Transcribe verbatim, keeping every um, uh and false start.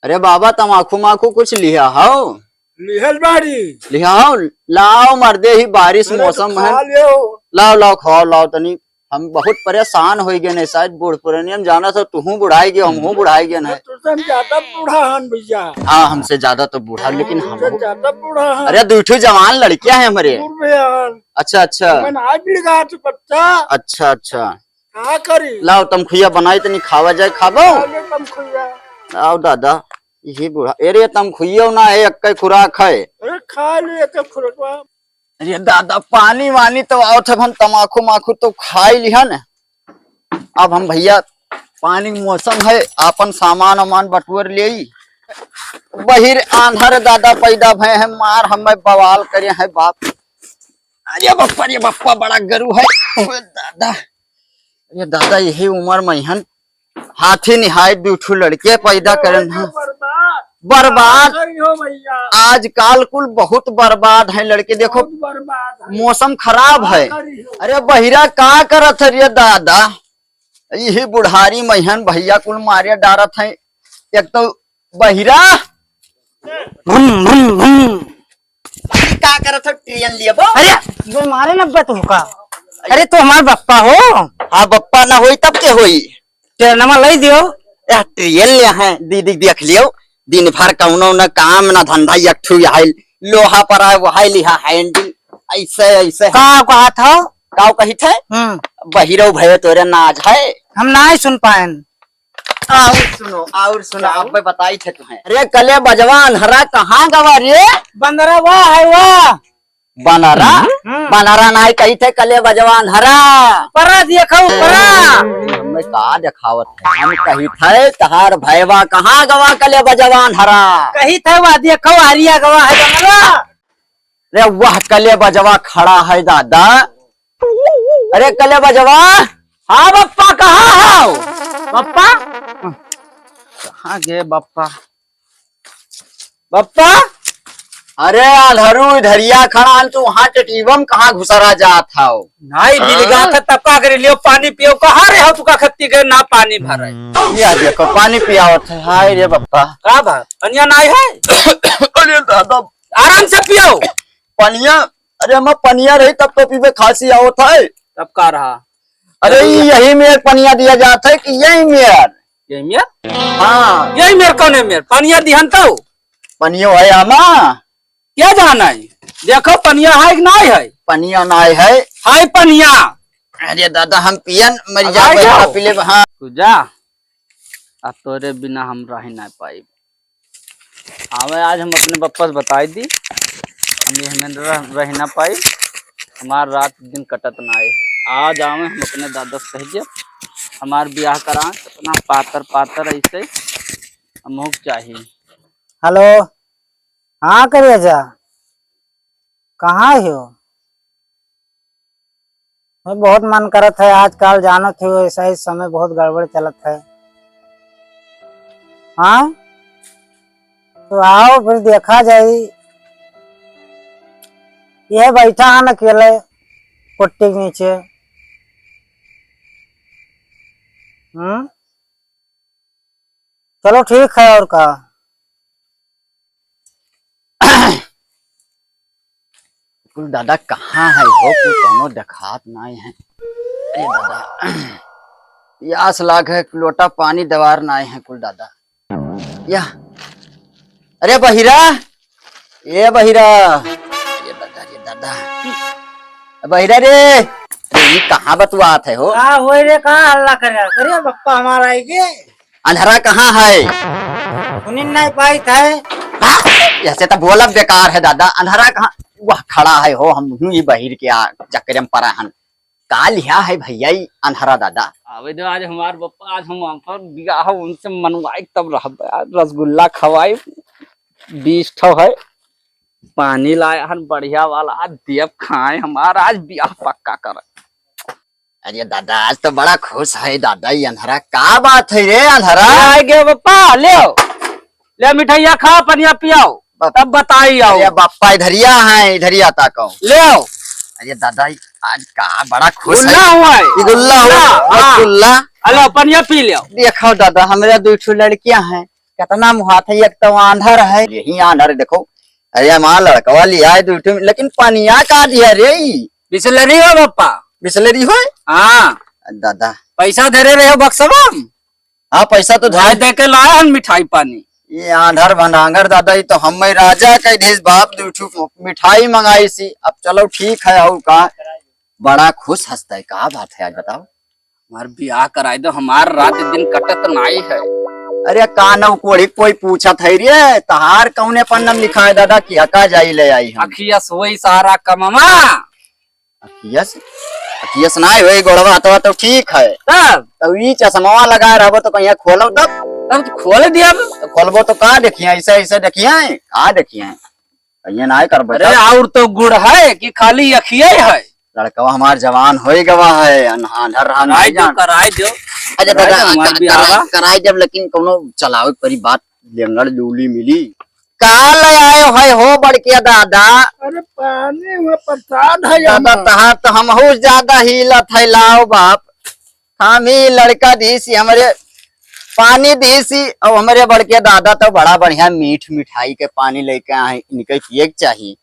अरे बाबा, तमाखू माखू कुछ लिहा हौ? लिहल बाड़ी। लिहा हौ? लाओ मर्दे, ही बारिश अरे तो मौसम है। खा लियो। लाओ, लाओ, खाओ, लाओ तनी। हम बहुत परेशान होइ गए हैं, शायद बूढ़ पुरानी, हम जाना था, तुहूँ बुढ़ाई गए, हमहूँ बुढ़ाई गए हैं। तो तुम ज्यादा बूढ़ा हन भैया। हाँ, हमसे ज्यादा तो बूढ़ा, लेकिन हम तुमसे ज्यादा बूढ़ा हन। अरे, दुइ ठो जवान लड़कियाँ हैं हमरे। बूढ़ भैया हन। अच्छा, अच्छा। मैं आज भी लगा तू बच्चा। अच्छा, अच्छा। का करी? लाओ, तमखुइया बनाई, तनी खावा जाए, खाबो? खा ले तमखुइया। आओ दादा, यही बूढ़ा। अरे, तमखुइया ना है, एक ही खुराक है। अरे, खा ले एक खुराक। अरे दादा, पानी वानी तो आवत है, हम तमाखू माखू तो खाई लिहन। अब हम भैया, पानी के मौसम है, आपन सामान वामान बटोर लेई। बहिर आंधर दादा पैदा भए हैं, मार हमें बवाल करे हैं बाप। अरे बप्पा, अरे बप्पा, बड़ा गरु है। ओए दादा, अरे दादा, यही उम्र में हन हाथी निहाय दू ठो लड़के पैदा करन है। बर्बाद। बर्बाद। का करी हो भैया? आजकल कुल बहुत बर्बाद है लड़के। देखो, बहुत बर्बाद है। मौसम खराब का है। करी हो? अरे बहिरा का करत है रे दादा? यही बुढ़ारी महियन भैया कुल मारे डारत है। एक तो बहिरा, भुम, भुम, भुम। का करत हो ट्रेन लिए बो? अरे, बे मारे न बत हुका। अरे, तो हमार बप्पा हो। हाँ, बप्पा ना होई तब के होई? ट्रेनमा लई दियो। या ट्रेन ले हैं, दीदी देख लियो। दिन भर कौनो न काम न धंधा, एक ठू यही लोहा पर है, वही लिहा हैंडल। ऐसे, ऐसे है। का कहा था? का कही थे? हम्म। बहिरो भये तोरे नाज है। हम ना ही सुन पाएन। और सुनो, और सुनो, क्या? अब मैं बताई थे तुम्हें। अरे कले बजवा अन्हरा कहाँ गवा रे? बंदरा वाह है वाह। बनरा? हम्म। बनरा नाई कही थे कले बजवा अन्हरा। परा देखो, परा। मैं का देखावत है? हम कही थे तहार भयवा कहाँ गवा कले बजवा अन्हरा? कही थे वाह देखो हरिया गवा है बंदरा। रे वाह कले बजवा खड़ा है दादा। अरे कले बजवा। हाँ बप्पा, कहाँ हो? बप्पा? कहाँ गए बप्पा? बप्पा? अरे आधरू इधरिया खड़ा हन, तू वहाँ टटीवम कहाँ घुसरा जात हौ? नाई बिलगा था तब का करे लियो पानी पियो, कहाँ रे हो तू का खत्ती गए ना पानी भरे। या देखो पानी पियावत है, हाय रे बप्पा। का बा? पनिया नाई है? अरे दादा। आराम से पियो। पनिया, अरे हम पनिया रही तब तो पीबे खांसी आवत है। तब का रहा? अरे यही मेर पनिया दिया जात है कि यही मेर? यही मेर? हाँ। यही मेर कौने मेर? पनिया दिहन तो? पनियो है आमा। क्या जाना है? देखो पनिया है कि नाई है? पनिया नाई है। हाय पनिया। अरे दादा हम पियन मर अब जा, आ बैठा जाओ। पी ले, हाँ। तू जा। आ तोरे बिना हम रह ना पाई। आवे आज हम अपने बप्पा से बताई दी, हम ये हमें रह, रह ना पाई, हमार रात दिन कटत ना आए। आज आवे हम अपने दादा से कह दिया, हमार ब्याह करा, अपना पातर पातर ऐसे हमहू के चाहिए। हेलो, हाँ करेजा, कहाँ हो? मैं बहुत मन करत है, आजकल जानत हो, ऐसा ही समय बहुत गड़बड़ चलत है। हाँ, तो आओ फिर देखा जाई। यह बैठा हन अकेले कुट्टी के नीचे। हम्म, चलो ठीक है, और का। कुल दादा कहाँ है हो? कुल कौनो देखात नाई है। अरे दादा, प्यास लाग है, लोटा पानी दवार नाई है कुल दादा। या, अरे बहिरा, ए बहिरा, ये दादा, ये दादा, बहिरा रे, अरे ये कहाँ बतुआत है हो? का होए रे, का हल्ला करे? अरे बप्पा हमारा आई के। अंधरा कहाँ है? सुनिन नहीं पाइत है। हाँ? ऐसे तो बोलब बेकार है दादा। अंधरा कहाँ? वह खड़ा है हो, हम यूं ही बहिर के आ, चक्कर में परा हन। का लिहा है भैया ई अंधरा दादा? आवे दो आज हमार बप्पा, आज हम अपन बियाह उनसे मनवाए तब रहबे। आज रसगुल्ला खवाई, बीस ठो है, पानी लाए हन बढ़िया वाला, आज देव खाए हमार, आज बियाह पक्का करे। अरे दादा, आज तो बड़ा खुश है दादा, ये अंधरा का बात है रे अंधरा? ले आए गए बप्पा, ले आओ। ले मिठाइया खा, पनिया पियाओ, बप-, तब बताई आओ। अरे बप्पा इधरिया है, इधरिया ताको। ले आओ। अरे दादा, आज का बड़ा खुश गुल्ला है। हुआ है। ये गुल्ला हुआ, गुल्ला, हाँ। रसगुल्ला। अलो, पनिया पी ले आओ। देखो दादा, हमारे दो ठो लड़कियां हैं, कतना मुहात है, एक तो आंधर है, यही आंधर देखो। अरे हमार लड़कवा लिया है दू ठो, लेकिन पनिया का दिया रे ई? बिसलरी हो बापा। बिसलरी हो? हाँ। दादा। पैसा धरे रहे हो बक्सवा में? हाँ, पैसा तो भाई धरे। दे के लाया हन मिठाई पानी। ये आंधर भंडांगर दादा, ये तो हम राजा कह देस बाप, दू ठो मिठाई मंगाई सी। अब चलो ठीक है, और का? बड़ा खुश हंसता है, का बात है आज बताओ? हमार बियाह कराई दो, हमार रात दिन कटत नाई है। अरे का नौ कोड़ी कोई पूछत है रे, तहार कौने पन्ना में लिखा है दादा कि हका जाई ले आई हम? अखियस होई सारा कमवा। अखियस? अखियस नाई होई, गोड़वा हथवा तो ठीक है। तब? तब ई चश्मावा लगाए रहबो तो कहिया खोलो तब? तब तो खोल दिया अब। तो खोलबो तो का देखिए, ऐसे ऐसे देखिए, का देखिए? कहिए ना कर अरे बेटा। और तो गुड़ है कि खाली अखिए है? लड़कवा हमार जवान होई गवा है, अन-, आंधर रहा कराई नहीं दो, जान। कराई दो। अच्छा कराई दादा, दो हमार कर-, बियाहवा। कराई, कराई जब, लेकिन कौनो चलावे परी बात, लेंगड़ लूली मिली। का ले आयो है हो बड़के दादा? अरे पानी हुआ प्रसाद है दादा, यहाँ। तहार तो हमहू ज्यादा हिलत है, लाओ बाप। हम ही लड़का दीसी, हमरे पानी दीसी, और हमरे बड़के दादा तो बड़ा बढ़िया मीठ मिठाई के पानी लेके आए, इनके पिए के चाही।